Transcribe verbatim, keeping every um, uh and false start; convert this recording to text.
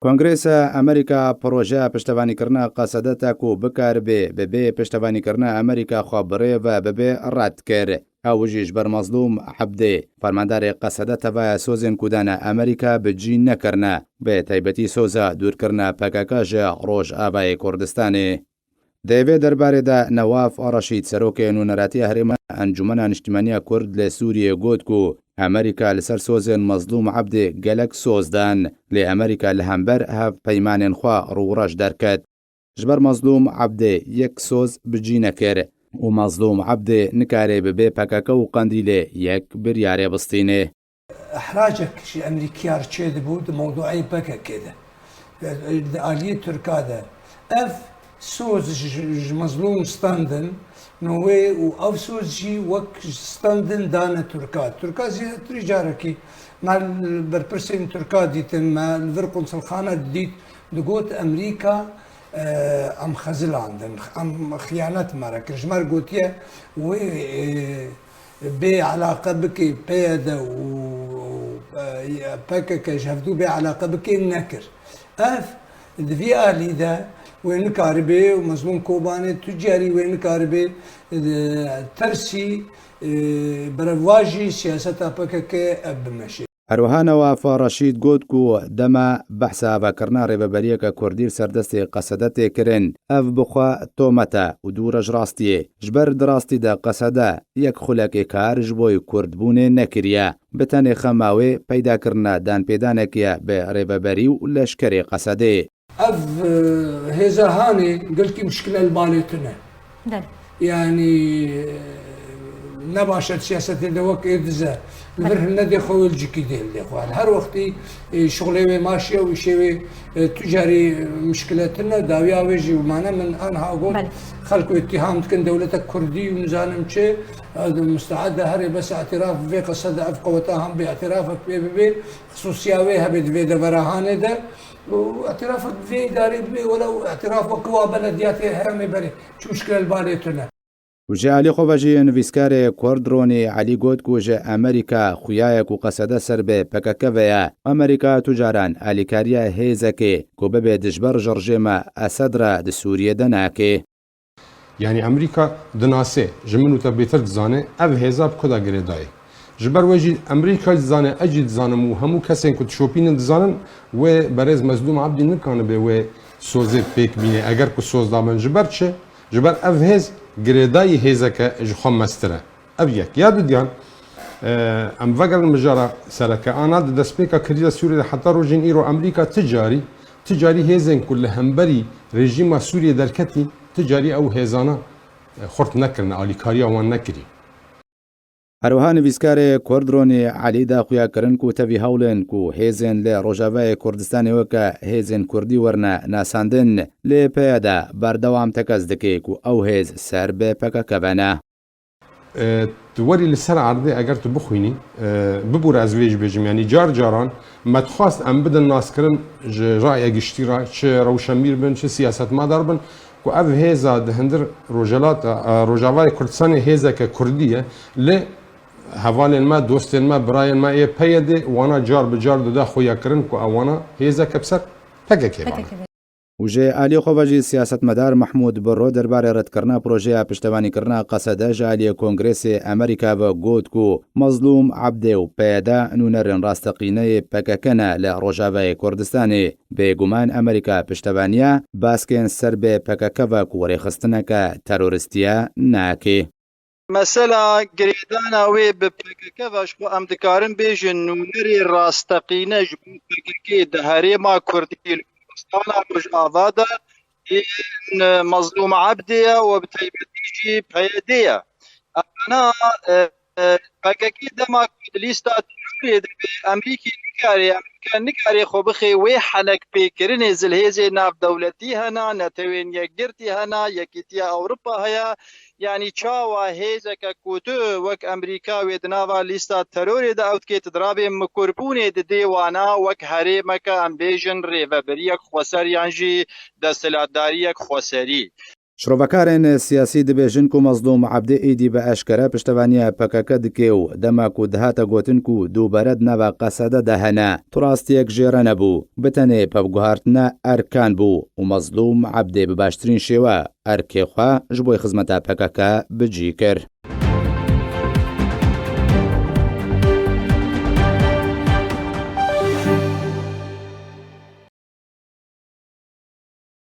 Kongresa Amerîka projeya piştevanîkirina Qesedete ku bikaribe bi bê piştevanîkirina Amerîka xwe birêve bibe red kir. Ew jî ji ber Mezlûm Ebdê, fermandarê Qesede, tevaye sozên ku dane Amerîka bi cî nekirine, bi taybetî soza dûrkirina P K K ji Rojavayê Kurdistanê. Di vê derbarê de Newaf Reşîd, serokê nûneratiya herêma Encûmena Niştimaniya Kurd li Sûriyê, got ku Amerîka li ser sozên Mezlûm Ebdê gelek soz dan, lê Amerîka li hember hevpeymanên xwe rûreş derket. Ji ber Mezlûm Ebdê yek soz bi cî nekir û Mezlûm Ebdê nikare bi bê P K K û Qendîlê yek biryarê bistîne. Îhracek ji Amerîkiya re çêdibû di mewdueyê P K K de, di aliyê Tirka de. Ev soz ji, ji Mezlûm standin, no wê û ev soz jî wek standin dane Tirka. Tirka zêdetirî carekî me li berpirsên Tirka dîtin, me li vir konsulxana didît, digot Amerîka, e, em xezilandin, em xiyanet me re kir. Ji me re gotiye wê, e, bê eleqe bike P Y D û, e, P K K ji hevdû bê eleqe bike, nekir. Ev di vî alî de wê nikaribe û Mezlûm Kobanê tu carî wê nikaribe, e, tersî, e, berevajî siyaseta P K K ev bimeşe. Her wiha Newaf Reşîd got ku dema behsa avakirina rêveberiyeke Kurdî li ser destê Qesede tê kirin, ev bi xwe tomet e û dûr e ji rastiyê. Ji ber di rastî de Qesede yek xulekê kar ji bo Kurdbûnê nekiriye. Bi tenê xema wê peydakirina danpêdanekê ye bi rêveberî û leşkerê Qesedê. Ev, e, hêza hanê gelkî muşkile li balê tune. Belê. Yanî, e, ne baş e di siyasetê de wek ê dize. Li vir Belê. Hin nedê xwe wê li cikî dê li dê xwe. Her wextî, e, şixulê wê maşiye û îşê wê, e, tu carî muşkile tune. Dawiya wê jî mane min anha got. Belê. Xelk wê îttiham dikin dewletek Kurdî û nizanim çi, e, musteed e herê bes îtiraf vê Qesede ev qeweta han bê îtirafek pê bibe. Xisûsiya wê hebe di vê devera hanê de. Û îtirafek vê îdarê bibe, welew îtiraf wek wa belediyatê herêmê berê. Çi muşkile li balê tune. Û ji alî xwe ve jî nivîskarê Kurd Ronî Elî got ku ji Amerîka xuya ye ku Qesede ser bi P K K ve ye. Amerîka tu caran alîkariya hêzekê ku bibe dijber ji rejîma Esed re di Sûriyê de nake. Yanî Amerîka dinase, ji min û te bêtir dizane, ev hêza bi ku de girêdayî. Ji ber wê jî Amerîka jî dizane, ez jî dizanim û hemû kesên ku dişopînin dizanin, wê berêz Mezlûm Ebdî nikanibe wê sozê pêk bîne, eger ku soz dabin. Ji ber çi? Ji ber ev hêz girêdayî hêzeke ji xwe mestir e. Ev yek. Ya dudiyan, e, em vegerin mijara sereke. Ana di destpêka krîza Sûriyê de heta rojên îro Amerîka ti carî, ti carî hêzên ku li hemberî rejîma Sûriyê derketî, ti carî ew hêzana, e, xurt nekirine, alîkariya wan nekirî. Her wiha nivîskarê Kurd Ronî Elî da xuya kirin ku tevî hewlên ku hêzên li Rojavayê Kurdistanê weke hêzên Kurdî werine nasandin, lê P Y D berdewam tekez dike ku ew hêz ser bi P K K ve ne. E, tu werî li ser erdê eger tu bixwînî, e, bibûre ez vê jî bêjim, yanî car caran me dixwast em bidin naskirin ji raya giştî re, çi rewşenbîr bin, çi siyasetmedar bin, ku ev hêza di hundir Rojhelata, e, Rojavayê Kurdistanê hêzeke Kurdî ye, lê hevalên me, dostên me, birayên me ê P Y D'ê wana car bi car dide xuyakirin ku ewana hêzeke bi ser P K K ve ne. Û ji alî xwe ve jî siyasetmedar Mehmûd Birro derbarê redkirina projeya piştevanîkirina Qesede ji aliyê Kongresê Amerîka ve got ku Mezlûm Ebdê û P Y D nûnerên rasteqîneyê P K K ne li Rojavayê Kurdistanê. Bêguman Amerîka piştevaniya baskên ser bi P K K ve ku rêxistineke terorîstî ye nake. Mesela girêdana wê bi P K K ve ji xwe em dikarin bêjin nûnerê rasteqîne ji bo P K K di herêma Kurdî li Kurdistana Rojava de ên Mezlûm Ebdê ye û bi taybetî jî P Y D ye. Evana, e, e, P K K dema ku di lîsta terorê de be, Amerîkê nikare, Amerîka nikare xwe bixe wê henek pêkirinê, zilhêzê navdewletî hena, Netewên Yekgirtî hena, Yekîtiya Ewropa heye, Yanî çawa hêzeke ku tu wek Amerîka wê di nava lîsta terorê de ew dikê, tu dirabê mikurbûnê didê wana wek herêmeke, em bêjin, rêveberiyek xweser yan jî desthilatdariyek xweserî. Şirovekarên siyasî dibêjin ku Mezlûm Ebdî êdî bi eşkere piştevaniya P K K dike û dema ku dihate gotin ku dûbere di nava Qesede de hene, tu rastiyek jê re nebû, bi tenê pevguhartina erkan bû û Mezlûm Ebdê bi baştirîn şêwe erkê xwe ji bo xizmeta P K K bi cî kir.